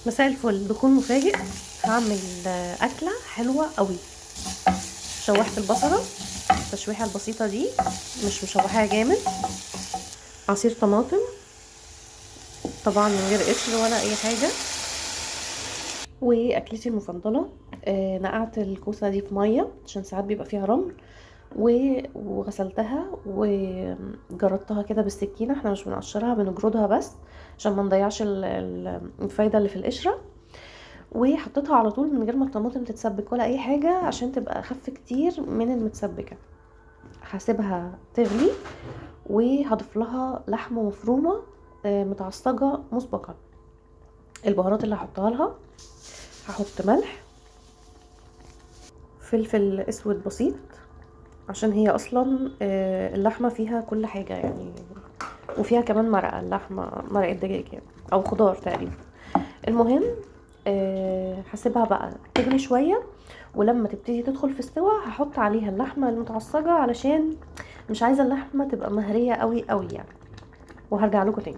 مساء الفل. دخول مفاجئ. هعمل أكلة حلوة قوي. شوحت البصلة التشويحة البسيطة دي، مش مشوحاها جامد. عصير طماطم طبعا من غير قشر ولا اي حاجة. واكلتي المفضلة، نقعت الكوسة دي في مية عشان ساعات بيبقى فيها رمل، وغسلتها وجردتها كده بالسكينة. احنا مش بنقشرها، بنجردها بس عشان ما نضيعش الفايدة اللي في القشرة. وحطيتها على طول من غير ما الطماطم تتسبك ولا اي حاجة عشان تبقى اخف كتير من المتسبكة. هسيبها تغلي وهضيف لها لحمة مفرومة، متعصجة مسبقا. البهارات اللي هحطها لها، هحط ملح، فلفل اسود بسيط عشان هي اصلا، اللحمة فيها كل حاجة يعني، وفيها كمان مرقة اللحمة، مرقة دجاج يعني او خضار تقريبا. المهم، هسيبها بقى تغلي شوية، ولما تبتدي تدخل في السوا هحط عليها اللحمة المتعصجة علشان مش عايزة اللحمة تبقى مهرية قوي قوي يعني. وهرجع لكم تاني.